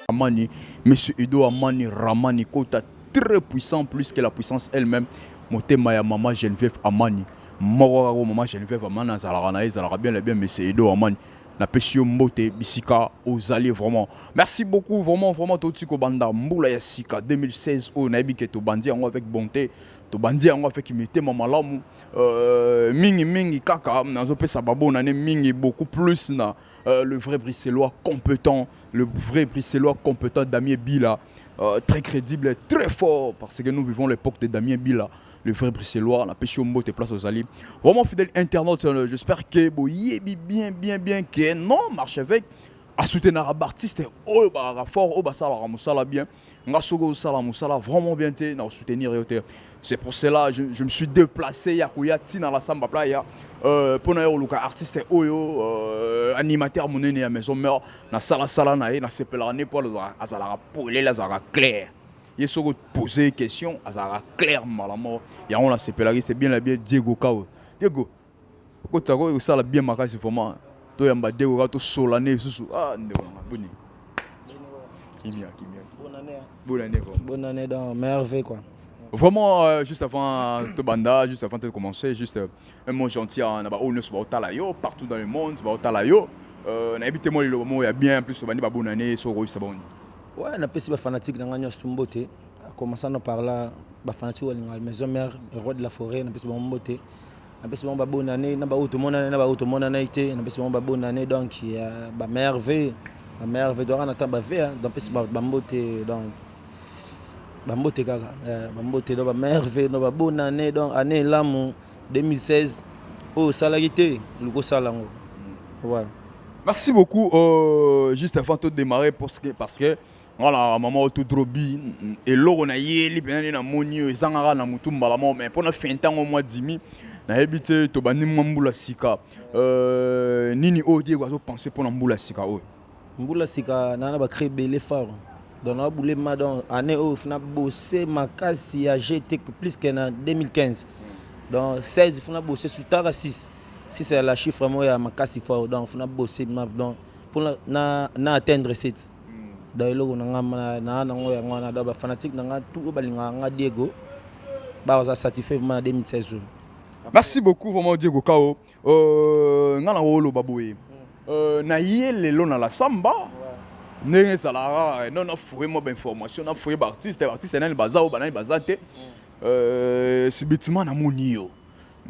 Amani, Monsieur Edo Amani Ramani Kota, très puissant plus que la puissance elle-même. Motema ya Mama Geneviève Amani. Moko kaka Mama Geneviève Amani azalaka na ye, ezalaka bien le bien Monsieur Edo Amani. Napesi yo mbote bisika ozali vraiment. Merci beaucoup vraiment vraiment. Touti kobanda mbula ya sika 2016 oyo, nayebi ke tobandi yango avec bonté, tobandi yango avec mitema malamu. Mingi mingi kaka nazopesa babonane mingi, beaucoup plus na le vrai Bruxellois compétent, le vrai Bruxellois compétent Damien Bila, très crédible et très fort, parce que nous vivons l'époque de Damien Bila, le vrai Bruxellois. Napesi yo mbote place ozali. Vraiment, fidèle internaute, j'espère que boyebi bien bien bien que non, Marchevêque asoutenaka baartiste oyo bakaka fort, oyo basalaka mosala bien. Nga soki osala mosala vraiment bien te, na kosoutenir yo te. C'est pour cela je me suis déplacé ya koya ntina la Samba Playa mpona ye koluka artiste oyo animateur monene ya Maison Mère. Nasalasala na ye, nasepelaka ne mpo azalaka polele, azalaka clair. Ye soki opose question, azalaka clair mbala moko. Yango nasepelaki. C'est bien la bien Diego Kao. Diego okotaka oyo osala bien makasi vraiment. Toyamba Diego kaka, tosola ne lisusu. Ah, ndeko nanga, boni? Kimia kimia. Bonne année. Bonne année vraiment. Bonne année dans merveille quoi. Vraiment, juste avant tobanda, juste avant de commencer, juste un mot gentil na baoyo nyonso baotala yo partout dans le monde, baotala yo. Nayebi te, mwa liloba moko ya bien plus, tobandi babonne année, soki okoyebisa bango. Ouais, napesi bafanatique na ngai nyonso tu mbote. Commençant par là, bafanatique balingaka Maison Mère, le roi de la forêt, napesi bango mbote. Napesi bango babonne année na baoyo tomonana, na baoyo tomonana te, napesi bango babonne année. Donc ya bamerveille, bamerveille toaka na temps bave, donc napesi bambote, donc bambote kaka, bambote, donc bamerveille, donc babonne année, donc année elamu 2016. Oyo osalaki te, luka osala yango, voilà. Merci beaucoup. Juste avant de démarrer, parce que voilà, maman autodrobi eloko na yeli mpenza nde namoni oyo ezangaka na motu mbala moko, mais mpona fin ntango mwa dimi nayebi te. Tobandi mwa mbula sika. Nini oyo Diego azopense mpona mbula sika oyo? Mbula sika naa na bacré ebele fort, donc nabulema. Donc année oyo funa bose makasi ya gt plus que na 2015. Donc 16 funa bose sutaka 6 6 ya la chiffre moko ya makasi fort. Donc funa bose, donc mpona na atteindre 7. Donc eloko na nga naa nango yango wana. Donc bafanatique na nga tout oyo balingaka nga Diego baza satisfait vraiment na 2016 oyo. Merci beaucoup vraiment, Diego Kao. Nga na oloba boye, na ye lelo na la Samba ndenge ezalaka, non, nafoye mwa bainformation, nafoye baartiste, baartiste nani baza oyo, banani baza te. Subitement namoni yo,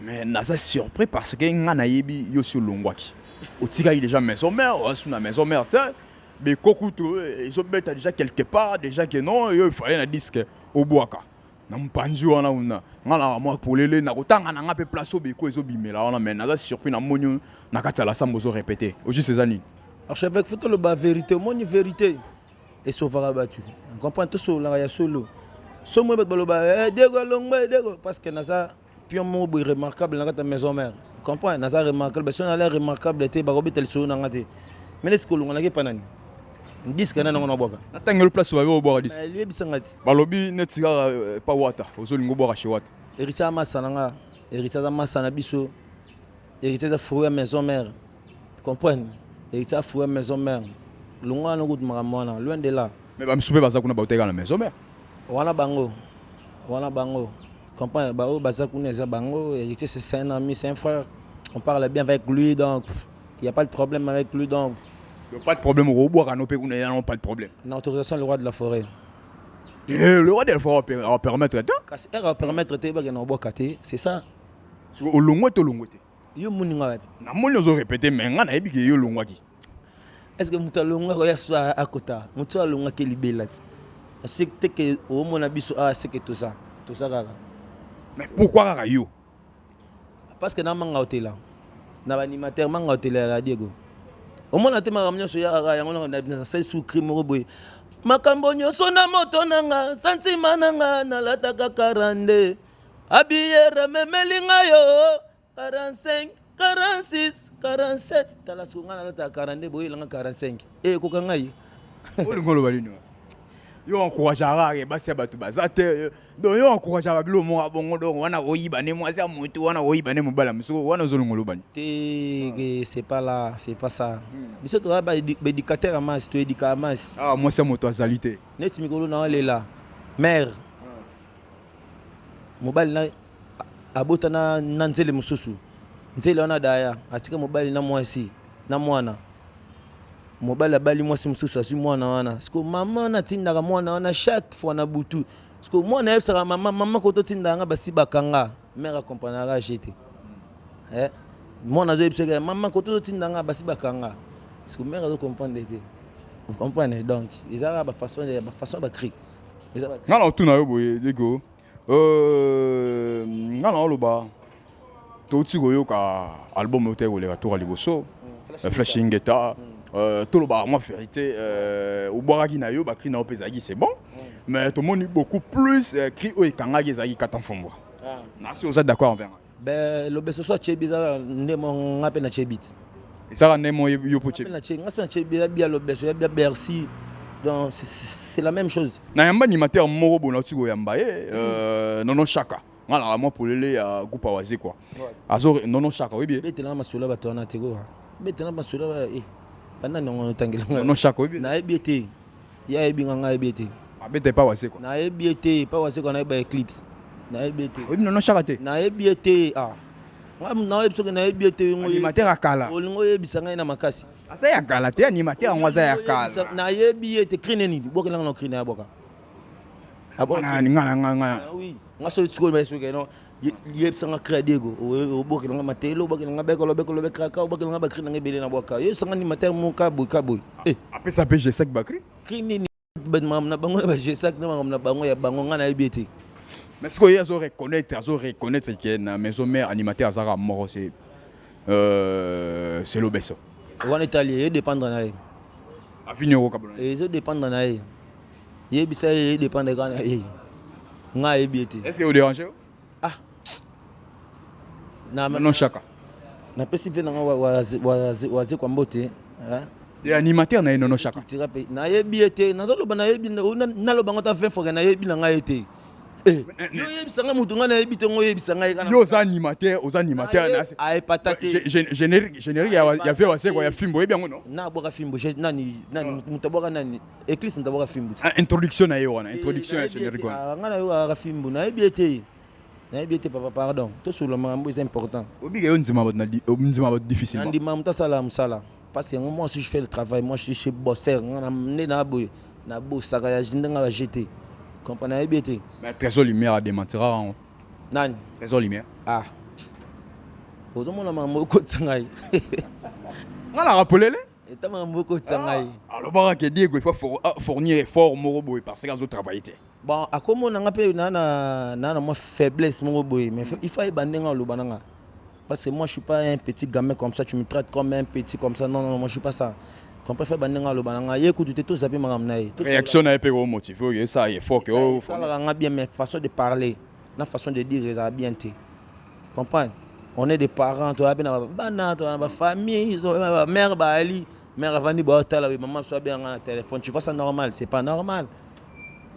mais naza surpris parce que nga nayebi yo si olongwaki, otikaki déjà Maison Mère, oasu na Maison Mère te. Beko kutu ezobeta déjà quelque part déjà que non, yo efale na disque obwaka na mopanzi wana kuna. Nga na mwa polele na kotanga na nga mpe place oyo beko ezobimela wana, mais naza surpris, namoni na kati ya la Samba ozorépété. Au juste eza nini? Archevêque, faut toloba vérité. Omoni, vérité esovaka bato, comprendre. Tosololaka ya solo. So moi bato baloba Diego alongwa, Diego, parce que naza pion moko boye remarquable na kati ya Maison Mère, comprendre. Naza remarquable. So nala remarquable te, bakobeta lisolo na nga te. Mais nesi kolongwanaki epa nani? Disque nani yango nabwaka? Natangeli place babe obwaka disque. Yebisanga ti. Balobi neti kaka pa Wata, ozolinga obwaka chez Wata. Héritier amasa na nga, Héritier aza masa na biso. Héritier aza fruit ya Maison Mère, comprendre. Héritier fruit ya Maison Mère. Longwa wana kutu, makambo wana loin de là. Mais bamisu mpe baza kuna, bauteka na Maison Mère. Wana bango, wana bango, comprendre. Baoyo baza kuna eza bango. Héritier, c'est un ami, c'est un frère, on parle bien avec lui, donc il y a pas de problème avec lui, donc. Donc, pas de problème, okobwaka no mpe kuna ya, pas de problème. Na autorisation le roi de la forêt. Eh, le roi de la forêt va permettre te. Kasi ere permettre te, bakende kobwaka te, c'est ça. Olongwe te, olongwe te? Yo moninga wapi? Namoni ozorépété, mais nga nayebi ke yo olongwaki. Est ce que moto alongwaka oya so akota? Moto alongwaki libela ti te ke omona biso awa, seke toza kaka. Mais pourquoi kaka yo? Parce que na manga otela na baanimateur, manga otela ya Diego, omona te makambo nyonso ya kaka yango. Nasali sukri moko boye, makambo nyonso na moto nanga, santima nanga, nalataka 42 abiyere memeli ngai yo 45, 46, 47. Tala siko ngai nalataka 42, boyelanga 45 e ekoka ngai. Olingi oloba nini? Yo encourageaka ke basi ya bato baza te, donc yo encourageaka bilo moko bongo. Donc wana koyiba nde mwasi ya motu, wana koyiba nde mobali ya mosuku, wana ozolonga olobani. Te, c'est pas là, c'est pas ça. Biso toza baéducateur ya masse, toéduka ya masse. Ah, mwasi ya moto azali te. Neti mikolo na olela mare, mobali na abota na nzele mosusu, nzele wana daya atika mobali na mwasi na mwana. Mobali abali mwasi mosusu, azwi mwana wana. Siko mama wana atindaka mwana wana chaque fois na butu. Siko mwana ayebisaka mama: "Mama, koto otindaka nga, basi bakanga." Mare akomprenaka age te. Eh, mwana azoyebisaka mama: "Koto ozotinda nga, basi bakanga." Siko mare azocomprendre te. Vous comprenez? Donc eza kaka bafaçon ya bacri, eza bacri. Nga na otuna yo boye, Diego, nga na oloba, touti koyoka album oyo te koleka toka liboso, Flash Ingeta. Tolobaka mwa vérité, obwakaki na yo bacri na yo mpe ezalaki, c'est bon, mais tomoni beaucoup plus cri oyo ekangaki ezalaki Kata Mfumbwa. Nasi oza d'accord envers nga? Ben, lobeso so atyebi, eza nde mo nga mpe natyebi ti. Ezalaka nde mo yo mpo tyebi. Nga so natyebi, eza bia lobeso, ya bia Bercy, donc c'est la même chose. Nayamba animateur moko boye, nauti koyamba ye, Nono Chaka. Nga naka mwa polele ya groupe Awaze quoi, azo Nono Chaka, oyebi ye? Betelanga masolo ya bato wana te koa, betelanga masolo ya banani yango otangelanga. Nono Chaka, oyebi ye? Nayebi ye te. Ye ayebi nga, nga ayebi ye te. Abeta epa Waze quoi. Nayebi ye te. Epa Waze kwa, nayebi ba Eclipse, nayebi ye te. Oyebi Nono Chaka te? Nayebi ye te. Ah, nga nayebi soki nayebi ye te. Animateur ya kala. Olingo oyebisa ngai na makasi. Aza ya kala te, animateur yango aza ya kala. Nayebi ye te. Cri nini bwakelanga na cri na ya bwaka? Nga na nga nga Oui, nga soki sikoyo soki no yebisanga cri ya Diego, obokelanga matelo, obokelanga bekolo bekolo bekraka, obokelanga bacri nanga ebele na bwaka. Yebisanga animateur mo kaboy kaboy. Apesa mpe G5 bacri. Cri nini? Makambo na bango na baG5 na makambo na bango ya bango, ngai nayebi ye te. Mais sikoyo ye azo reconnaître ke na maison mère, animateur azalaka moko, c'est Lobeso. Wana etali ye, edépendre na ye. Avini okokabola. Ezodépendre na ye. Yebisa ye, edépendre kaka na ye, ngai ayebi ye te. Est ce que odérange? Ah, na Non, Chaka. Napesi mpe nanga Wazekwa mbote. Te, animateur na ye Nono Chaka. Tira mpe nayebi ye te. Nazoloba nayebi, naloba ngo ta 20 fois, nayebi na ngai ye te. Yo oyebisa ngai motu ngai nayebi te, ngo oyebisa ngai. Yo oza animateur, oza animateur. Aepata te. Générique ya vie Wazekwa ya fimbo, oyebi yango no? Nabwaka fimbo nani? Nani moto abwaka? Nani? Eclipse moto abwaka fimbo. Introduction na ye wana, introduction ya générique wana. Ngai nayokaka fimbo, nayebi ye te, nayebi ye te. Papa, pardon, tosolola makambo eza important. Obika yo ndima bato difficilement. Nandima moto asala mosala, parce que moi aussi je fais le travail. Moi je suis bosseur. Nga nde na boye nabosaka ya ndenge baje te, comprendre? Nayebi ye te. Mais Trésor Lumière adémentira yango. Nani? Trésor Lumière. Ah, ozomona makambo okotisa ngai. Nga na rapelele. Eta makambo okotisa ngai. Alobaka ke Diego, il faut fournir effort moko boye parce que azotravaille te. Bon, akomona nga mpe na mwa faiblesse moko boye, mais il faut ayeba ndenge aloba na nga, parce que moi je suis pas un petit gamin comme ça, tu me traites comme un petit comme ça. Non, non, moi je suis pas ça. Comprends? Faut bandenge aloba na nga ye kutu te, tozape makambo na ye. Réaction na ye mpe komotive oyo esala effort ke. Esalaka nga bien, mais façon de parler na façon de dire ezala bien te. Comprendre? On est des parents, toya mpe na bana, toya na bafamille, bamare baali mare avandi baotala mama so abenganga na téléphone. Tu vois ça normal? C'est pas normal.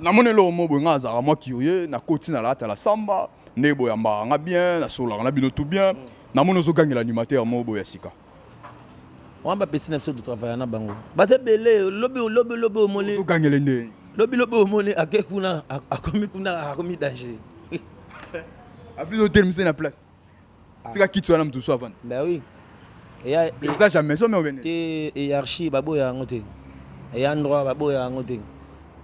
Namoni eloko mo boye, nga azalaka mwa curieux, nakoti na latala samba nde boyambaka nga bien, nasololaka na bino tout bien. Namoni ozogangela animateur moko boye ya sika. Wana bapesi na biso, totravailla na bango, baza ebele. Lobi lobi lobi omoni. Ozogangela nde. Lobi lobi omoni ake kuna, akomi kuna, akomi danger. Apesi otelemisa na place, tika kiti wana, motu so avanda. Ben oui. Eza jamais so me obene. Te, hiérarchie baboya yango te, eya droit, baboya yango te.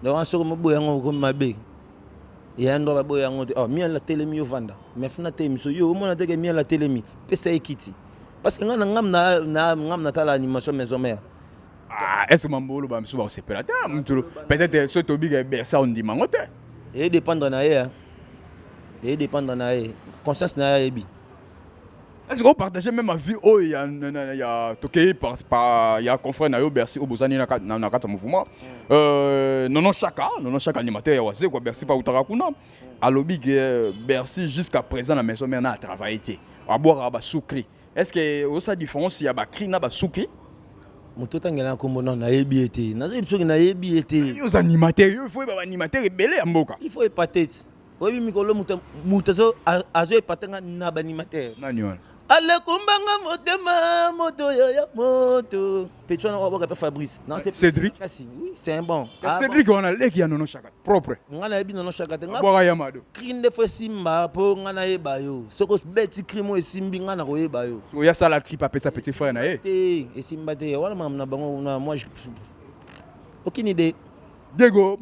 Donc wana soki moboya yango, okomi mabe. Eya droit, baboya yango te. Oh, miel atelemi, yo vanda, mais funa telemi so yo omona teke miel atelemi, pesa ye kiti, parce que nga na ngam na ngam natala animation maison mère. Ah, est ce que mambo oloba misu bakosepela te? Mutu peut-être so tobika Bersa, ondima yango te. Eye dépendre na ye, eye dépendre na ye, conscience na ye ayebi. Est ce que opartage même avis oyo ya tokei par ya confrère na yo Bercy, oyo bozani na kati ya mouvement, Nono Chaka? Nono Chaka, animateur ya Wase kwa Bercy, pa utaka kuna, alobi ke Bercy jusqu'à présent na maison mère na atravaille te, abwakaka basous-cri. Est ce que osala différence ya bacri na basous-cri? Moto otangela na nkombo nano, nayebi ye te. Nazoyebi soki nayebi ye te. Yo oza animateur, yo faut oyeba baanimateur ebele ya mboka. Il faut epate ti oyebi mikolo moto moto azoepate nga na baanimateur. Nani wana? Alekumbanga motema moto ya moto petit wana waboka mpe Fabrice. Non, c'est Cédric. Kasi oui, c'est un bon. Ah, Cédric wana leki ya Nono Chaka propre. Nga nayebi Nono Chaka te. Nga bwaka ya mado. Cri nde fo esimba mpo nga nayeba yo. Soki obeti cri mo esimbi, nga nakoyeba yo. So ya sala cri apesa petit frère na ye. Te, esimba te wana makambo na bango na moi, aucune idée. Diego,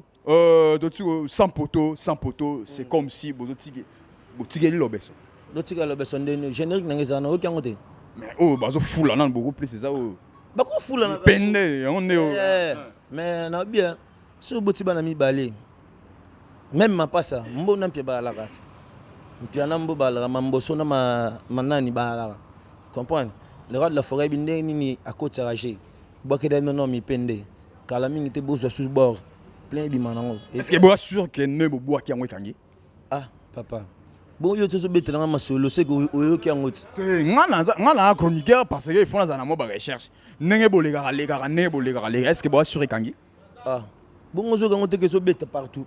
toti sans poteau, sans poteau, c'est comme si bozotiki botikeli lobeso. Lotika lobeso ndeni? Générique nanga ezala na oyoki yango te. Mais oyo bazofula nanu beaucoup plus eza oyo. Bakofula na pende yango nde oyo. Mais na bien soki boti bana mibale, même mapasa mbo na mpia bayalaka ti mpia na mbo bayalaka mamboso na manani bayalaka. Comprendre, le roi de la forêt yebi ndenge nini akotisaka je bwakela nono mipende kala mingi te, bozwa sous bord plein ebima nango. Est ce que boza sûr ke ne bobwaki yango ekangi? Ah papa, bon, yo tozobetelanga masolo seke oyoki yango ti. Te, nga naza chroniqueur parce que il faut nazala na mwa barecherche ndenge bolekaka lekaka, ndenge bolekaka leka. Est ce que boza sûr ekangi? Ah bongo ozoyoka yango teke ezobeta partout,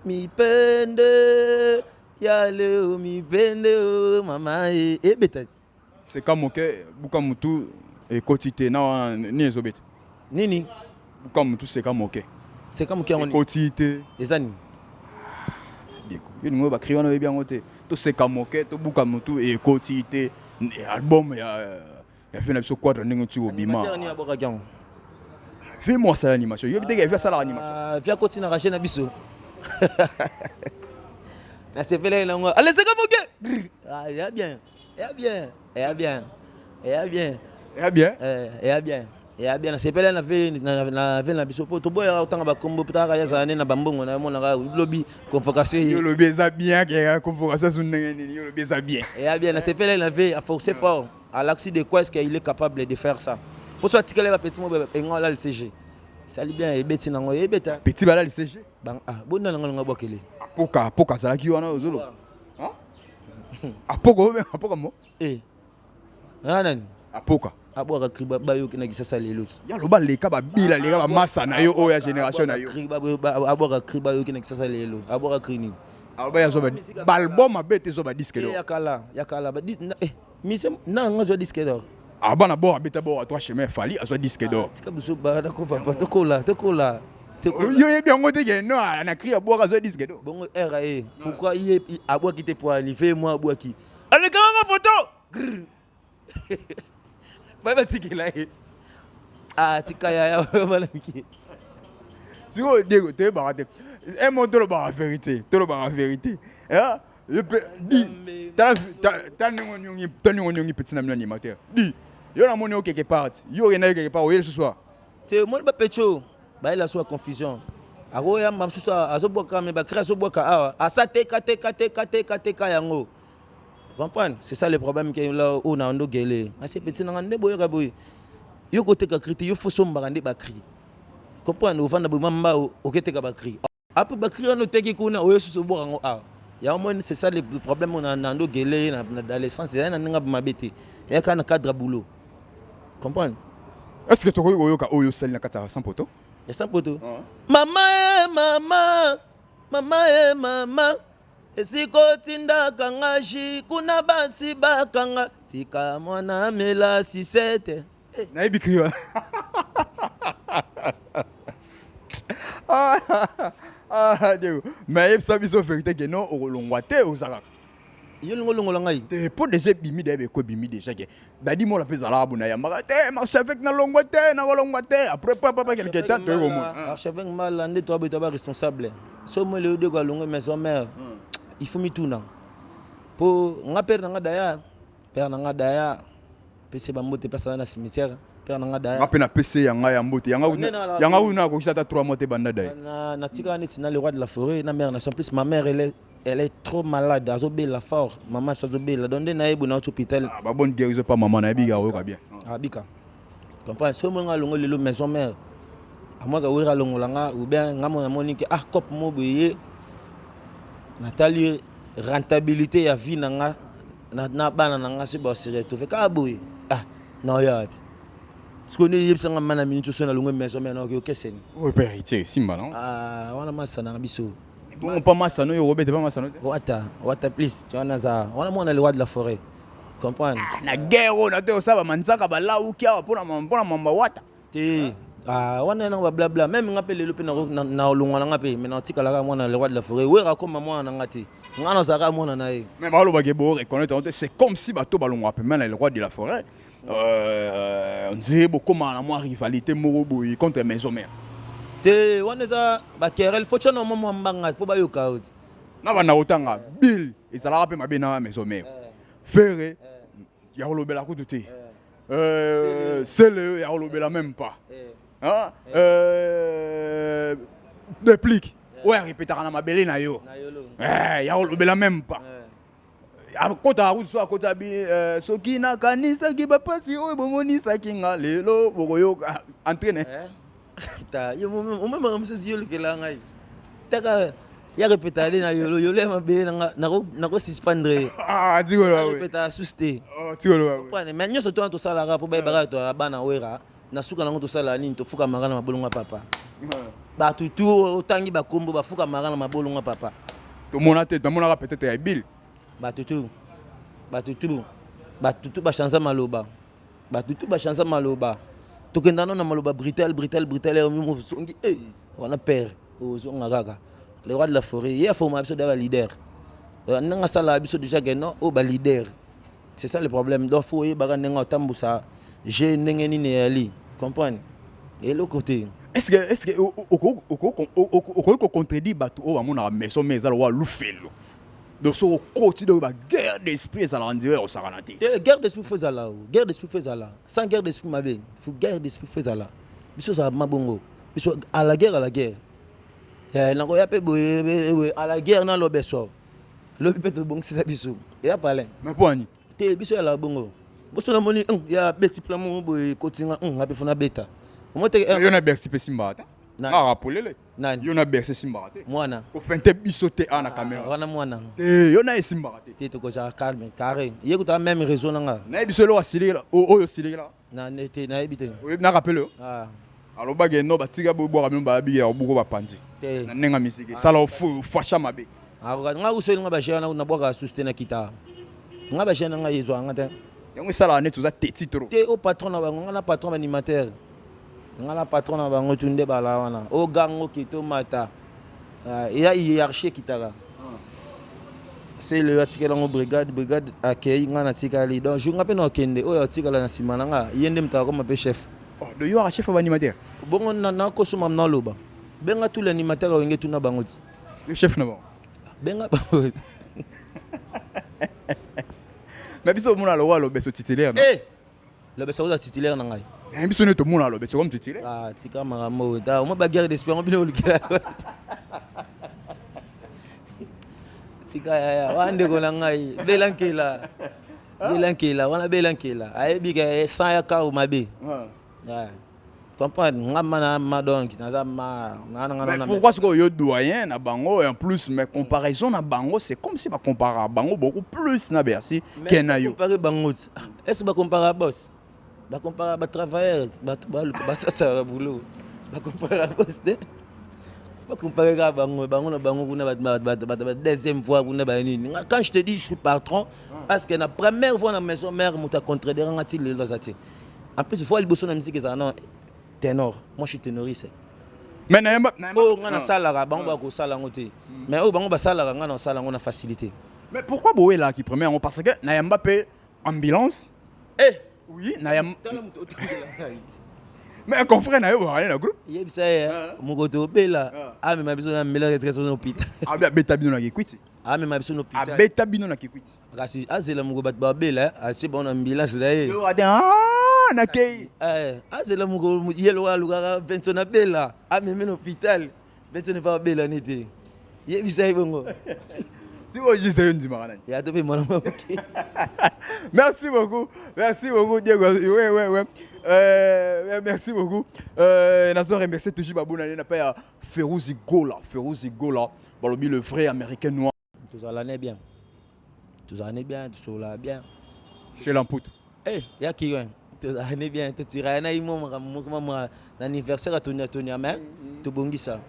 mipende ya leo, mipende o mama e ebeta. Seka moke, buka mutu ekoti te na wana nini ezobeta? Nini? Buka mutu, seka moke. Seka moke yango nini? Ekoti te. Eza nini? Ndeko, yo ningo bacri wana oyebi yango te. Toseka moke, tobuka mutu ekoti te, album ya fe na biso Quadra ndenge ti obima. Animateur nini abwakaki yango? Fe mo asala animation, yoyebi teke fe asalaka animation. Ah, fi akoti na rage na biso, nasepelaki nango. Ale, seka moke. Ah, ya bien, ya bien, ya bien, ya bien. Ya bien. Ya bien, ya bien. Nasepelaki na ve na biso mpo toboyaka kotanga bakombo mpo taka yazala nde na bambongo na yomonaka lobi convocation. Yo lobi eza bien ke convocation so ndenge nini? Yo lobi eza bien. Ya bien, nasepelaki na ve aforcé fort alakisi de quoi est-ce qu'il est capable de faire ça, mpo so atikali bapeti mo enga ala LCG esali bien, ebeti nango ebeta. Petit bala LCG. Ah, bonda nango nango bwakele. Apoka, apoka azalaki wana ozolo. Apoka oyo apoka mo. Eh, nani? Apoka. Abwaka cri bayoki na Kisasa lelo ti. Ya loba leka babila leka bamasa na yo oyo ya génération na yo. Abwaka cri bayoki na Kisasa lelo. Abwaka cri nini? Aloba ya zwa baalbum abete, ezwa badisque d'or. Ya kala, ya kala. Mise na nga azwa disque d'or. Ah, bana bor abeta bor a trois chemin, Fally azwa disque d'or. Tika biso bana ko papa, tokola, tokola. Yo yebi yango te ke no na cri abwaka azwa disque d'or. Bongo ra ye pourquoi ye abwaki te? Po anive mo abwaki alekanga photo baye batikela ye. Ah, tika yaya balaki. Sikoyo Diego, toyebaka te emo, tolobaka vérité, tolobaka vérité. Yo mpe di tala ndenge oniongi, tala ndenge oniongi petit na bino animateur. Di yo namoni yo quelque part, yo okenda yo quelque part, oye lisusu awa. Te, omoni bapecho bayela so ya confusion, akoyamba mosusu azobwaka me bacri azobwaka awa asa teka teka teka teka teka yango. Comprendre, c'est ça le problème ke là oyo na ndogele ase petit nanga nde boyoka boye. Yo koteka cri te, yo fo sombaka nde bacri. Comprendre, ovanda boye mamba oketeka bacri, après bacri wana oteki kuna, oyo susu obwaka yango awa. Yango moni, c'est ça le problème oyo na ndogele dans l'essence ezali na ndenge mabe te, eyaka na cadre ya boulot. Comprendre. Est ce que tokoki koyoka oyo osali na kati ya sans poto? Ya sans poto, mama e mama, mama e mama, esika otindaka nga ji kuna basi bakanga tika mwana amela sisete. Nayebi cri wana. Ah, Diego, mais yebisa biso vérité ke non, okolongwa te, oza kaka. Yo lingo olongola ngai? Te, po déjà ebimi, dayeba eko ebimi déjà ke dadi mola mpe ezalaka bona yambaka te archevêque nalongwa te, nakolongwa te. Après papa quelque temps toye komona. Archevêque Mbala nde toaboye, toa baresponsable. So moi lelo Diego alongwe maison mère, il faut mituna mpo nga père na nga daya, père na nga daya pese bambote place aza na cimetière, père na nga daya. Nga mpe napesi yanga ya mbote yanga kuna akokisa ata 3 mois te banda daya. Natikaka neti na le roi de la forêt na mère nation. Plus ma mère, elle est trop malade, azobela fort, mama so azobela, donc nde nayebi na hôpital. Ah, babonne guérison pa mama, nayebi ka oyoka bien. Abika. Comprendre, so mo nga alongo lelo maison mère, amwaka wera alongola nga ou bien nga mo namoni ke ah cop mo boye ye natali rentabilité ya vie na nga na bana na nga so base retrouve kaka boye. Ah, naoya wapi? Sikoyo nde yebisa nga mana minute oso nalongwe maison mère naoki okeseni. Oyo mpe héritier esimba non? Ah, wana masana na biso. Bongo mpa masano oyo okobeta mpa masano te? Wata, wata please, wana aza wana mwana le roi de la forêt. Comprendre? Ah, na guerre oyo na te osala manzaka balawuki awa mpona mpona mamba wata. Te. Ah, wana na ba blabla même nga pe lelo pe na na olongwa na nga pe mais na tikala kaka mwana le roi de la forêt. Wera akoma mwana na nga te. Nga nazalaka mwana na ye. Mais balobaka bo reconnaître c'est comme si bato balongwa pembeni na le roi de la forêt. Nzee bokóma na mwa rivalité moko boye contre maison mère. Te, wana eza baquerelle, faut tya na mwa mwa mbanga mpo bayoka yo te. Na banda kotanga bill ezalaka mpe mabe na maison mère. Ferre ya kolobela kutu te, sele ya kolobela même pas. Hein? Déplique oyo arepetaka na mabele na yo, ya kolobela même pas. Akotaka kutu so akota bi soki nakanisaki bapasi oyo bomonisaki nga lelo bokoyoka entraîne. Ta yo omemaka mosusu, yo olukela ngai taka ya repeta ale na yolo yolo ya mabele na nga nakosuspendre. Ah, repeta susu te. Mais nyonso to wana tosalaka mpo bayebaka toala bana Wera. Na suka nango tosala nini? Tofukamaka na mabolongo ya papa. Bato tu otangi bakombo bafukamaka na mabolongo ya papa. Tomona te, tomonaka peut-être ya bill. Bato tu, bato tu, bato tu bachanza maloba, bato tu bachanza maloba. Tokenda no na maloba brutal, brutal, brutal. Songi wana père ozonga kaka le roi de la forêt. Ye aforma biso da baleader, ndenge asalaka biso déjà ke non, oyo baleader. C'est ça le problème. Donc faut oyebaka ndenge otambusa je ndenge nini eyali comprendre eloko te. Est-ce que okoki kocontredire bato oyo bamonaka maison mais eza lokola lufelo? Donc soki okoti, donc baguerre d'esprit ezalaka nzela ya kosakana te. Te, guerre d'esprit faut ezala, guerre d'esprit faut ezala. Sans guerre d'esprit mabe. Faut guerre d'esprit faut ezala. Biso ozala mabongo, biso à la guerre, à la guerre. Nakoya mpe boye à la guerre na lobeso, lobi mpe tobongisela biso eya palin. Mais mpo ani? Te, biso yala bongo. Boso namoni ya beti plan moko boye ekotinga nga mpe fona beta omo te. Yo na Bercy mpe simbaka te. Nani? Rapolele. Nani? Yo na Bercy esimbaka te. Mwana. Kofente biso te a na caméra. Wana mwana. Te, yo na esimbaka te. Te, tokozala calme carré, ye kutaka même réseau na nga. Nayebi biso eloko asilikela oyo osilikela. Na te, nayebi te. Oyebi na rappele yo. Ah. Alobaki no batika bobwaka bino bayabiki ya kobuka bapanzi. Te. Na ndenge ya misiki esala ofasha mabe. Nga usoli nga bagere nabwaka susu te, nakita nga bagere na ngai ezwaka nga te. Yango esalaka neti oza teti trop. Te, o patron na bango, nga na patron baanimateur, nga na patron na bango tu nde bala wana o gango okite omata. Eza hiérarchie ekitaka. Sele atikela yango brigade, brigade akei, nga natikali. Donc jour nga mpe na okende, oyo atikala na nsima na nga, ye nde moto akoma mpe chef. Oh, de yo aka chef ya baanimateur? Bongo nakosoma naloba, benga tous les animateurs awenge, tuna bango ti. Yo chef na bango? Benga bango. Mais biso omona lokola lobeso titulaire, non? Eh! Lobeso oza titulaire na ngai. Mais biso nde tomona lobeso comme titulaire. Ah, tika makambo oyo ta omoi baguerre d'esprit yango bino olukela. Tika yaya wana, ndeko na ngai bela nkela, bela nkela wana, bela nkela ayebi ke san ya kao mabe. Ouais. Comprendre nga ma na ma, donc naza ma na nga Mais na. Pourquoi sikoyo yo doyen na bango et en plus, mais comparaison na bango, c'est comme si bacompara bango beaucoup plus na Bercy ke na yo. Comparer bango ti, est ce bacompara boss? Bacompara batravailleur, bato baluka basasala baboulot. Bacompara boss te, bacompare kaka bango bango na bango kuna, bato ba deuxième fois kuna banini. Nga, quand je te dis je suis patron, parce que na première fois na maison mère, moto acontredire nga ti lelo aza te. En plus fois liboso na musique ezala na ténor, moi je suis ténoriste. Mais nayamba. Oyo nga nasalaka, bango bakosala yango te, mais oyo bango basalaka, nga nasala yango na facilité. Mais pourquoi boyelaki premier yango? Parce que nayamba mpe ambulance. Eh! Oui, nayamba. Tala moto otangela ngai. Mais un confrère na yo bakali na groupe. Yebisa ye mokoto obela, amema biso na mbela etika biso na hôpital. Abi abeta bino na Kikwiti. Amema biso na hôpital. Abeta bino na Kikwiti. Kasi azela moko bato babela, asie bango na ambulance na ye. Yo ade, ah, nakei. Azela moko ye lokola alukaka Benson abela, amemi na hôpital. Benson epa abela ni te, yebisa ye bongo. Sikoyo jise yo ndimaka nani? Ya to mpe mwana moke. Merci beaucoup, merci beaucoup, Diego. Ouais. Merci beaucoup. Nazo remercier toujours babonane na pa ya Ferouzi Gola, Ferouzi Gola balobi le vrai américain noir. Tozala ne bien, tozala ne bien, tosolola bien. Chez Lamputu. Eh, yaki we. Tozalani bien, totiraya na ye mwa makambo moko mwa na anniversaire ya tonia tonia, mais tobongisa.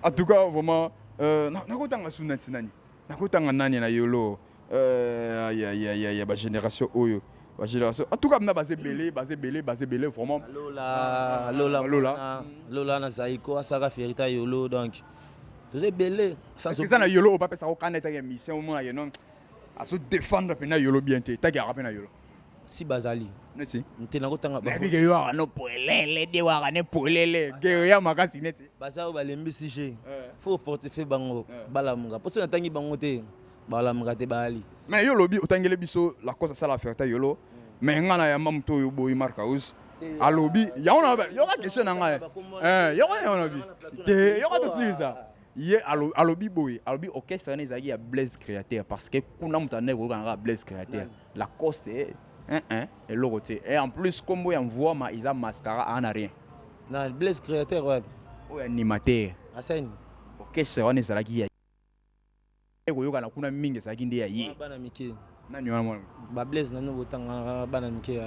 En tout cas, vraiment, nakotanga su nati nani, nakotanga nani na yolo, ya bagénération oyo, bagénération, en tout cas mna baza ebele, baza ebele, baza ebele vraiment. Lola, Lola. Lola. Lola na Zaiko asaka fierté yolo, donc toza ebele. Eza na yolo oyo bapesaka okanda etaki émission, omona ye non, azodéfendre mpena yolo bien te, etaki yaka mpe na yolo. Si bazali. Neti? Te, nakotanga. Nayebi ke yo aka no polele de, waka ne polele gero ya makasi neti. Baza oyo balembisi je, faut fortifier bango, balamuka, mpo soki natangi bango te, balamuka te, bayali. Mais yo olobi otangeli biso Lacoste asala fierté yolo, mais nga na yamba moto oyo boyi Mark House, alobi yango na yoka question na ngai, yoka yango na bi te, yoka tosilisa ye. Alobi boye, alobi orchestre wana ezalaki ya Blaise Créateur, parce que kuna moto andaki koyoka nanga Blaise Créateur, Lacoste eloko te, et en plus kombo ya Mvwama eza mascara, aa na rien. Na Blaise Créateur wapi? Oyo animateur. Asani. Orchestre wana ezalaki ya koyokana kuna mingi, ezalaki nde ya ye. Bana mike. Nani wana mwana? Bablaise nano botanga bana mike.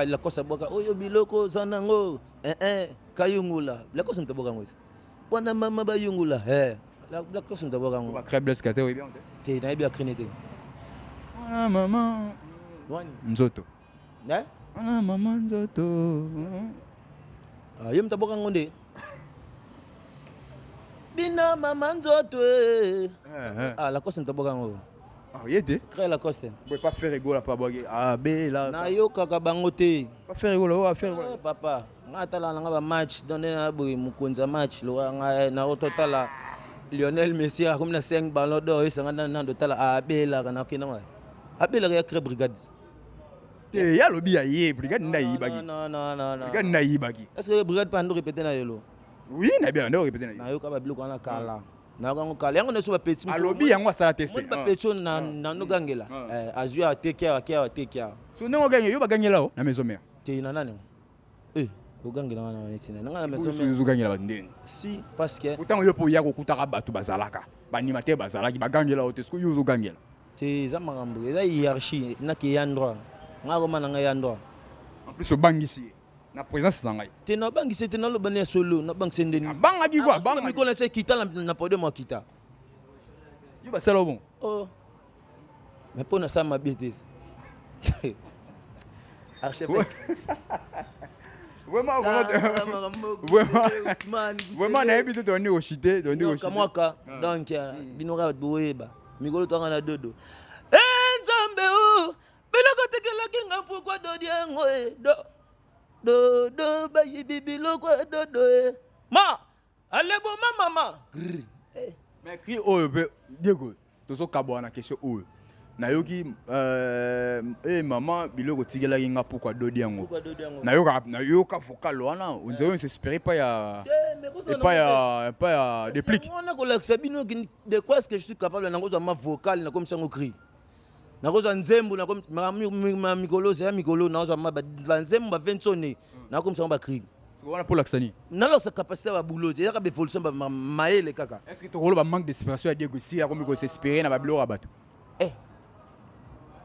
Lacoste abwaka oyo biloko oza nango kayungula, Lacoste moto abwaka yango te wana, mama bayungula, Lacoste moto abwaka yango. Bacré Blaise Créateur, oyebi yango? Te, nayebi akrine te. Wana mama nzoto, wana mama nzoto. Ye moto abwaka yango nde bina mama nzoto. Lacoste moto abwaka yango. Ye te. Cré Lacoste. Boye pa Ferre Gola pa bwaki abela. Nayokaka bango te. Pa Ferre Gola oyo, Ferre Gola. Papa, nga atala nanga bamatch, donc nde na boye mokonzi ya match lokola nga na ototala Lionel Messi akomi na 5 Ballon d'Or, oyesanga nando tala abelaka, nakenda abelaka ya cré brigade. Te, ye alobi ya ye brigade nde ayibaki, brigade nde ayibaki. Est ce que brigade mpe ando répété na yelo? Oui, nayebi ando répété na ye. Nayoka babiloko wana kala, nayoka yango kala, yango nyonso bapeti. Alobi yango asala teste. Bapeti oyo nanogangela, azwi ateki awa, ateki awa, ateki awa. So ndenge ogangela yo, bagangela o na Maison Mère? Te, na nani ogangela wana neti nanga na Maison Mère? Ozogangela bato ndenge? Si, parce que ntango yo mpo oya kokutaka bato bazalaka, baanimateur bazalaki, bagangela o te, soki yo ozogangela. Te, eza makambo eza hiérarchie, naki ya droit, nga koma na ngai ya droit. En plus obangisi ye na présence na ngai. Te, nabangisi te, naloba ne ya solo, nabangisi ndeni? Abangaki kwa abangaki. Mikolo na kita na podium, akita. Yo basala bon. Oh, mais mpo nasala mabe te, archevêque. Vraiment, vraiment, vraiment, nayebi te, tondi koshite, tondi koshite. Mwaka, donc bino kaka boyeba mikolo twanga na dodo e Nzambe o biloko tekelaki nga, pourquoi dodi yango e do dodo, bayibi biloko ya dodo e ma aleboma mama. Mais cri oyo mpe, Diego, tozokabwana na question oyo nayoki e mama biloko tikelaki nga, pourquoi dodi yango? Nayoka, nayoka vocal wana, on dirait on s'inspiré epai ya Déplique. Wana kolakisa bino de quoi est-ce que je suis capable. Nakozwa ma vocal, nakomisa yango cri, nakozwa nzembo mikolo ya mikolo, nakozwa ma banzembo ba 20 sone, nakomisa yango bacri. Wana mpo olakisa nini? Nalakisa capacité ya babulo te, ezaka baévolution mayele kaka. Est ce que tokoloba manque d'inspiration ya Diego si akomi kos'inspirer na babiloko ya bato? Eh,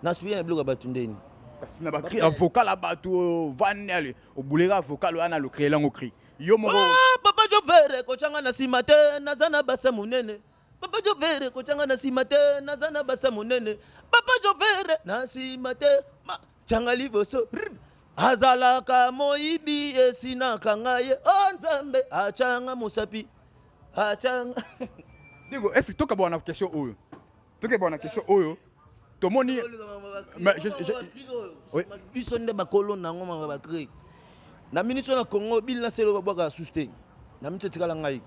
nainspire na biloko ya bato ndeni? Kasi na bacri ya vocal ya bato vani, ale obuleka vocal wana, alocréela yango cri yo moko. Papa Jovere, kotyanga na nsima te, naza na basa monene. Papa Jovere, kotyanga na nsima te, naza na basa monene. Papa Jovere, na nsima te, tyanga liboso. Azalaka moyibi, esinaka ngai ye o Nzambe atyanga mosapi, atyanga. Diego, est ce que tokabwana na question oyo, tokebwana na question oyo tomoni? Mais biso nde bakolo nango, mama bacri na miniso na Congo bili na selo babwaka susu te, na miso etikala ngai.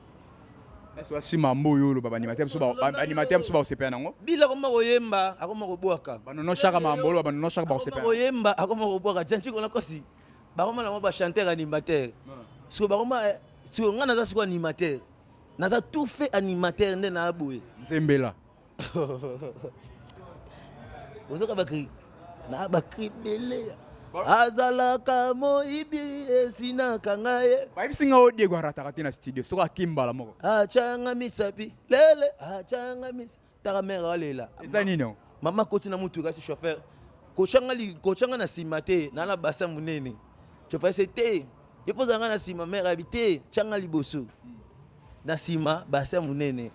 Nsima mbo oyo oloba, baanimateur mosusu bakosepela nango. Bili akoma koyemba, akoma kobwaka. Banono shaka, mambo oloba, banono shaka bakosepela. Koyemba, akoma kobwaka janti kona kosi, bakoma nango bachanteur animateur. Sikoyo bakoma, sikoyo ngai naza sikoyo animateur, naza tout fait animateur nde na boye. Nzembela. Ozoka bacri na bacri ebele, azalaka moyibi, esinaka ngai ye. Bayebisi nga o Diego arataka te na studio, soki akimbala moko. Atyanga misapi lele, atyanga misa, taka mare alela. Eza nini yango? Mama akoti na mutuka, asi chauffeur. Kotya nga na nsima te, naa na basa monene. Chofase te, yo mpo ozala nga na nsima, mare abi te, tya nga liboso na nsima, basa monene.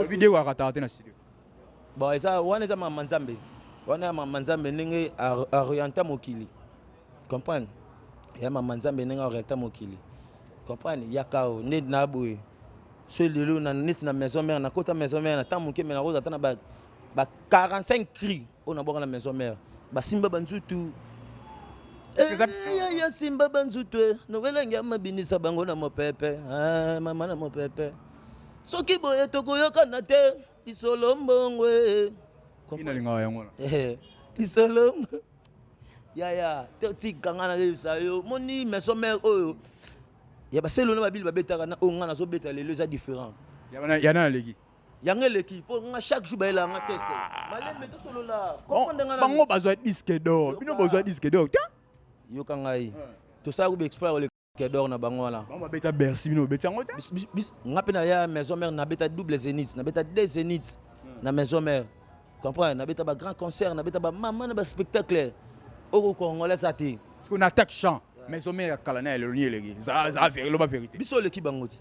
Video akataka te na studio. Bon, eza wana, eza mama Nzambe wana, ya mama Nzambe ndenge aorienta mokili, comprendre? Ya mama Nzambe ndenge aorienta mokili, comprendre? Yaka o nde na boye so lelo na neti na Maison Mère, nakota Maison Mère na ntango moke, me nakozala ata na ba 45 cri oyo nabwaka na Maison Mère, basimba banzutu ya simba banzutu novelangi amabinisa bango na mopepe. Ah, mama na mopepe, soki boye tokoyokana te, lisolo mbongwe. Nalingaka yango wana. Lisolo yaya, totika nga nayebisa yo, moni Maison Mère oyo ya baselo na babili babetaka na oyo nga nazobeta lelo eza différent. Ya na aleki. Yango eleki, mpo nga chaque jour bayelaka nga test malembe, tosolola, comprendre nga. Bango bazwa disque d'or, bino bozwa disque d'or te. Yoka ngai, tosala kuba exploit koleka d'or na bango wana. Bango babeta Bercy, bino bobeti yango te. Nga mpe na ya Maison Mère nabeta double zénith, nabeta deux zénith na Maison Mère, comprendre? Nabeta bagrand concert, nabeta bamama na baspectacle oyo congolais aza te. Parce qu'on attaque chant Maison Mère ya kala na ya lelo, ni eleki za loba vérité. Biso oleki bango ti.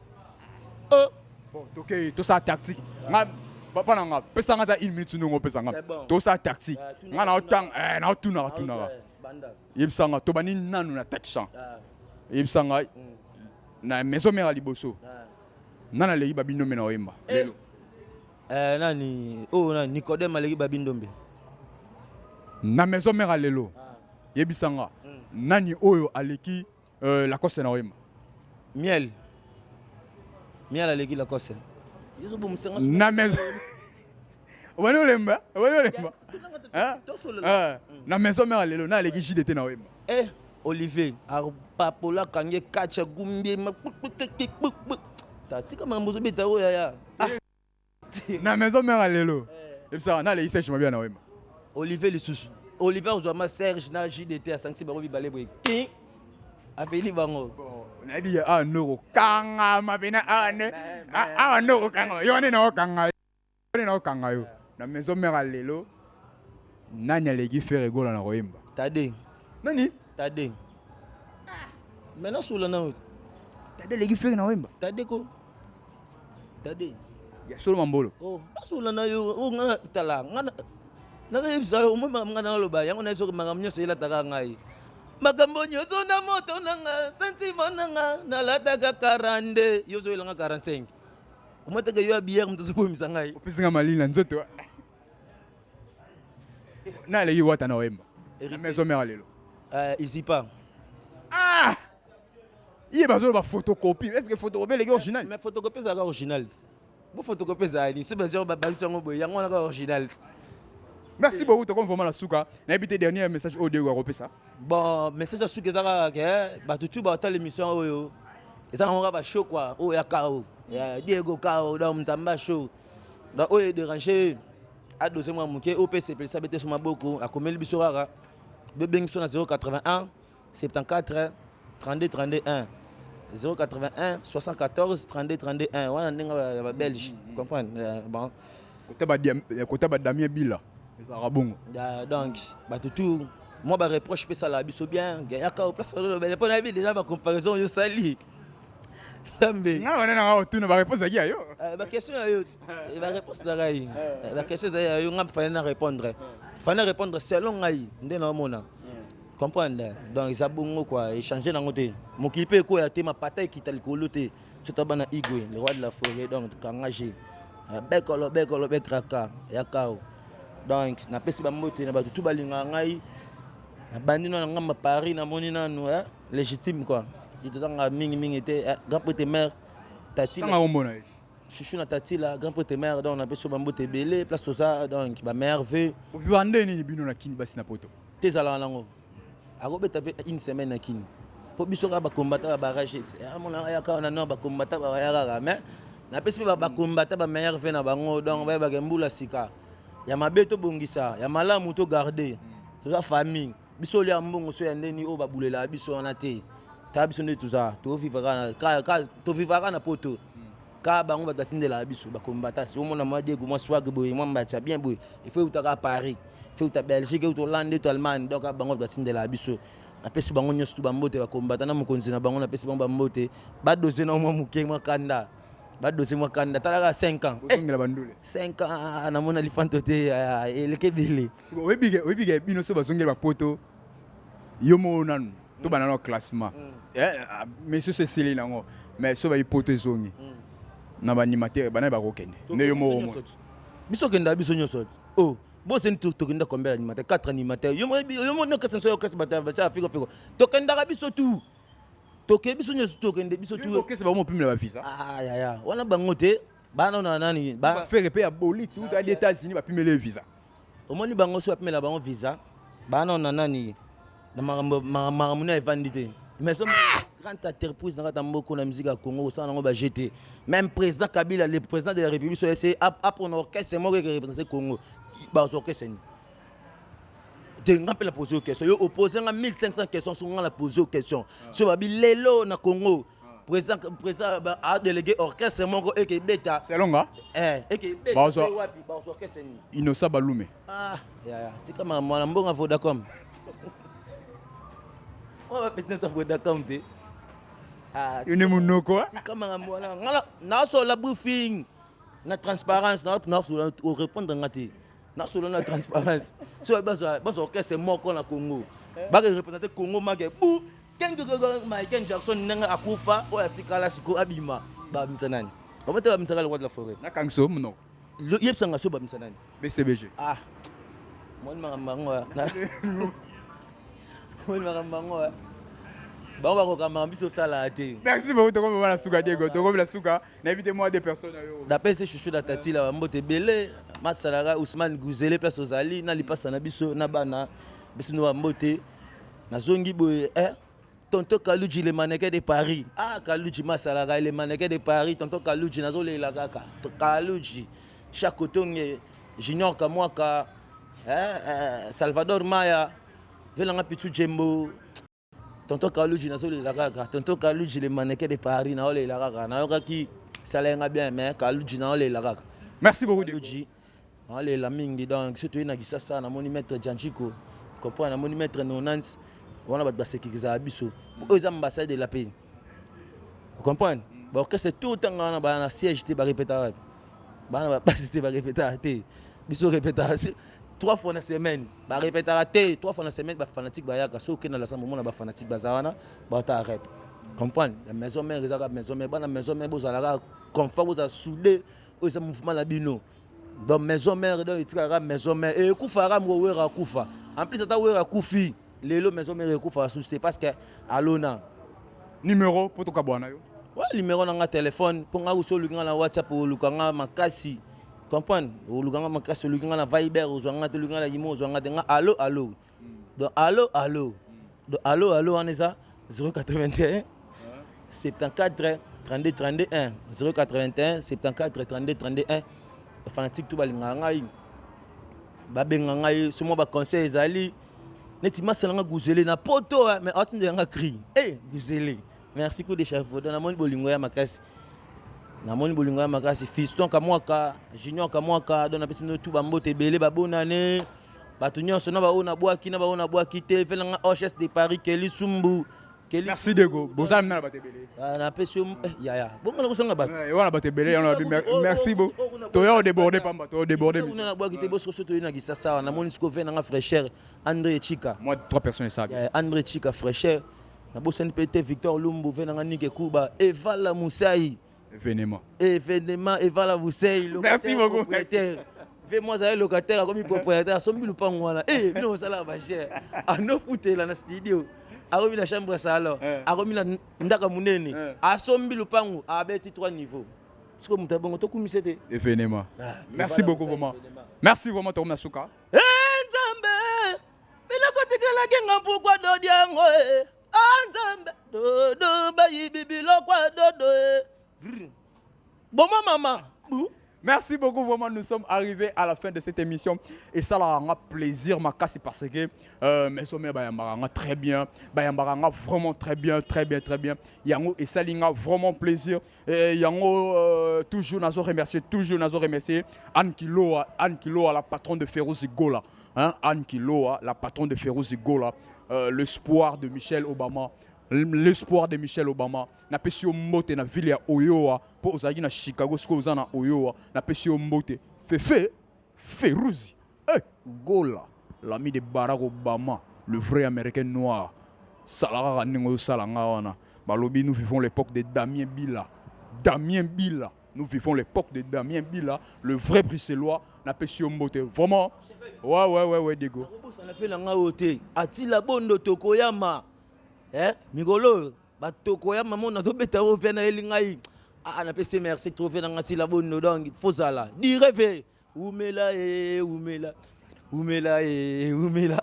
Oh bon, toke tosala tactique. Nga papa na nga, pesanga ata une minute ndongo, opesanga tosala tactique. Nga na otanga, naotunaka tunaka, yebisanga tobandi nanu na attaque chant. Yebisanga, na Maison Mère ya liboso, nana aleki babindombe na oyemba lelo? Nani oyo? Nani? Nicodème aleki babindombe. Na Maison Mère ya lelo, yebisanga nani oyo aleki Lacoste na oyemba? Miel, Miel aleki Lacoste. Na maison obani olemba, obani olemba. Na Maison Mère ya lelo, na aleki JDT na oyemba? Eh, Olivier apapola akangi kacha gumbie tika makambo ozobeta oyo yaya. Na Maison Mère ya lelo, yebisaka na aleki Serge Mabia na oyemba? Olivier lisusu, Olivier ozwama Serge na JDT, asangisi bango mibale boye, ki afeli bango. Nayebi awa nde okokangama pena, awa nde, awa nde okokangama yo, wane naokanga yo, nde naokanga yo. Na Maison Mère ya lelo, nani aleki Ferre Gola na koyemba? Tade. Nani? Tade. Maintenant sola na Tade aleki Ferre na koyemba? Tade ko, Tade. Ya solo, mambolo. Oh, nasola na yo oyo nga tala nga nazoyebisa yo, omoi makambo nga naloba yango na soki makambo nyonso elataka ngai, makambo nyonso na moto na nga, sentiment na nga, nalataka 42, yo ozoyelanga 45, omoi teke yo ya biere moto ozobomisa ngai. Opesinga malili na nzoto. Na aleki Wata na oyemba na Maison Mère lelo? Izipa. Ah, ye bazoloba photocopie, est ce que photocopie eleki original? Mais photocopie ezalaka original, bo photocopie ezala nini? So bazwa babalisi yango boye, yango wana kaka original. Merci beaucoup, tokomi vraiment na suka. Nayebi te, dernier message oyo Diego akopesa? Bon, message ya suka eza kaka ke bato tu batala émission oyo, eza nango kaka bashow quoi, oyo ya kao ya Diego Kao, donc Nzambe show. Donc oyo edérange, adose mwa moke, oyo mpe esepelisa, bete so maboko, akomeli biso kaka, bebengi biso na 081 74 32 31, 081 74 32 31 wana ndenge ya babelge, comprendre? Bon. Kota badamien bila ezalaka bongo. Donc bato tu mwa bareproche mpe esalaka biso bien, yaka place olobele mpo nayebi déjà bacomparaison oyo osali, Nzambe. Nga wana nanga otuna baréponse aki ya yo. Baquestion ya yo, baréponse na ngai, baquestion ezali ya yo, nga fallait na répondre, fallait répondre selon ngai nde naomona, comprendre? Donc eza bongo quoi, échange nango te, mokili mpe ekoya te, mapata ekita likolo te, surtout bana Igwe, le roi de la forêt. Donc kanga g bekolo bekolo bekraka ya kao. Donc napesi bambote na bato tu balingaka ngai, nabandi no na ngamba Paris, namoni nanu légitime quoi, totanga mingimingi te, grand prêtre mère Tatila. Kombo na ye? Chouchou na Tatila, grand prêtre mère. Donc napesi yo bambote ebele place toza, donc bameilleurs vœux. Oviwa nde nini bino na Kini, basi na Poto? Te, ezalaka nango, akobeta mpe une semaine na Kini, mpo biso kaka bakombata babarrage, amona ayaka na nord, bakombata baya kaka, mais napesi mpe bakombata bameilleurs vœux na bango. Donc bayebaka mbula sika ya mabe tobongisa, ya malamu togarde, toza famille. Biso olia mbongo so ya ndeni oyo babulelaka biso wana te, tala biso nde toza, tovivaka na Poto kaka bango bato batindelaka biso bakombata. Si omona mwa Diego, mwa swag boye, mwa mbati ya bien boye, il faut eutaka Paris. Feuta Belgique, euta Hollande, euta Allemagne. Donc bango batindelaka biso. Napesi bango nyonso tu bambote, bakombata na mokonzi na bango. Napesi bango bambote, badose na mwa moke, mwa kanda, badose mwa kanda. Talaka 5 ans. Ozongela bandule. 5 ans namona lifanto te, eleki ebele. Oyebike bino so bazongeli bapoto, yo moko nanu tobanda na classement, mais soso esili nango, mais so bayi poto ezongi na baanimateur, banani bakokende nde yo moko omona? Biso okendaka biso nyonso. O boseni, tokenda combien animateur? 4 animateur. Yo moni orchestre so, orchestre bato batya fiko fiko. Tokendaka biso tu, toke biso nyonso, tokende biso tu. Orchestre bango mopimela bavisa. Ah, yaya, wana bango te, bana na nani? Bafere mpe ya boliti uta adi États-Unis, bapimeli visa. Omoni, bango so bapimela bango visa, bana na nani na makambo na evandi te. Mais so grande entreprise na kati ya mboka na musique ya Congo, kosala nango baje te. Même président Kabila, le président de la République, so ese apona orchestre moko eke représente Congo, bazwa orchestre nini te? Nga mpe na pose yo question, yo opose nga 1500 questions. So nga na pose yo question, so babi lelo na Congo, président adélégué orchestre moko eke ebeta. Selonga. Eke ebeta wapi? Bazwa orchestre nini? Innocent Balume. Ah yaya, tika mwana mbongo ya Vodacom oyo bapesi nyonso ya Vodacom te. Yo nde monoko. Tika makambo wana. Nga nasola briefing na transparence, nasola, orépondre nga te. Nasola na transparence, so bazwa orchestre moko na Congo bake représente Congo, make bu kenge Michael Jackson ndenge akufa, oyo atikala sikoyo abima, babimisa nani? Omo te, babimisaka le roi de la forêt. Nakangisa yo monoko. Yebisanga so babimisa nani? BCBG. Ah, moni makambo yango, moni makambo yango, bango bakokambaka biso, osalaka te. Merci beaucoup. Tokomi na suka, Diego, tokomi na suka. Nayebi te, mwa deux personnes na yo. Napesi Chuchu na Tatila bambote ebele, masalaka Ousmane Guzele, place ozali na lipasa na biso na bana biso no bambote. Nazongi boye, eh? Tonton Kaluji, le mannequin de Paris. Ah, Kaluji masalaka, le mannequin de Paris. Tonton Kaluji, nazolela kaka Kaluji, Chako Tonge, Junior Kamwaka, eh, eh, Salvador Maya, velanga Pichu Jembo. Tonton Kaluji, nazolela kaka tonton Kaluji, le mannequin de Paris. Naolela kaka, nayokaki salenga bien, mais Kaluji, naolela kaka. Merci beaucoup. Kaluji, naolela mingi. Donc so toye na Kisasa, namoni maître Janchiko, comprendre, namoni maître Nonance wana, bato basekikizaka biso. Oyo eza ambassade de la paix, comprendre. Baorchestre tout ntanga wana baya na siège te, barépétaka bana bapasi te, barépétaka te. Biso répétaka trois fois na semaine, barépétaka te trois fois na semaine. Bafanatique bayaka, so okende na lasamba, omona bafanatique baza wana, bauta rep, comprendre. La maison mère ezaka maison mère. Bana maison mère, bozalaka confort, bozala soudé. Oyo eza mouvement na bino. Donc maison mère, donc etikaka maison mère, ekufaka moko. Wera akufa, en plus ata Wera akufi lelo, maison mère ekufaka susu te, parce que alona. Numéro po tokabwana yo. Ouais, numéro na nga téléphone, mpo nga uso oluki nga na WhatsApp, oluka nga makasi, comprendre, oluka nga makasi. Oluki nga na Viber, ozwa nga te. Oluki nga na Imo, ozwa nga te. Nga allo allo, donc allo allo, donc allo allo wana eza 081 74 32 31, 081 74 32 31. Fanatique to balingaka ngai, babenga ngai. So mwa baconseil ezali neti masala nga Guzele na poto, mais aotindela nga cri e Guzele, merci, coup de chapeau. Donc namoni bolingo ya makasi, namoni bolingo ya makasi. Fiston Kamwaka, Junior Kamwaka, donc napesi bino tu bambote ebele, babonane bato nyonso na baoyo nabwaki, na baoyo nabwaki te. Fe nanga Oches de Paris, Keli Sumbu. Merci Diego, bozala mina na bato ebele. Napesi yo, yaya, bongo nakosanga bato. Wana bato ebele wana, merci. Bo toya odéborde pamba, toya odéborde. Kuna nabwaki te. Bosiko so toyei na Kisasa awa, namoni siko ve nanga fraîcheur André Chika. Moi trois personnes esabi. André Chika, fraîcheur. Nabosani mpe te Victor Lumbu, ve nanga Nike Kuba, Evala Musai. Événement. Événement, Evala Musai. Merci beaucoup. Ve moi azali locataire, akomi propriétaire, asombi lupango wana. E bino kosalaka bachere, anofutela na studio, akomi na chambre ya salon, akomi na ndako monene, asombi lupango, abeti trois niveau. Sikoyo moto abongo tokumisa te. Événement, merci beaucoup vraiment, merci vraiment. Tokomi na suka. Nzambe, biloko tikelaki nga mpukwa dodi yango e. A Nzambe, dodo bayibi biloko ya dodo e, boma mama bu. Merci beaucoup, vraiment nous sommes arrivés à la fin de cette émission et ça là un plaisir makasi, parce que maison mère bayambaka très bien, bayambaka vraiment très bien, très bien, très bien. Yango esalinga vraiment plaisir et yango toujours nazo remercier, toujours nazo remercier Anne Kiloa, Anne Kiloa, la patronne de Ferrozi Gola. Hein, Anne Kiloa, la patronne de Feroz Gola, l'espoir de Michelle Obama, l'espoir de Michelle Obama. Napesi yo mbote na ville ya Oyoa, po ozalaki na Chicago, sikoyo oza na Oyoa. Napesi yo mbote. Fefe Feruzi, eh, Gola, l'ami de Barack Obama, le vrai Américain noir. Sala kaka ndenge ozosala nga wana. Balobi, nous vivons l'époque de Damien Bila. Damien Bila. Nous vivons l'époque de Damien Bila, le vrai Bruxellois. Napesi yo mbote. Vraiment. Ouais, Diego. Nakobosana fe na ngai oyo te, Atila Bondo, tokoyama, eh? Mikolo oyo batokoyama mo nazobeta oyo ve nayeli ngai. Ah, napesi merci trop ve na ngai Atila Bondo. Donc fozala dire ve umela e umela umela e umela.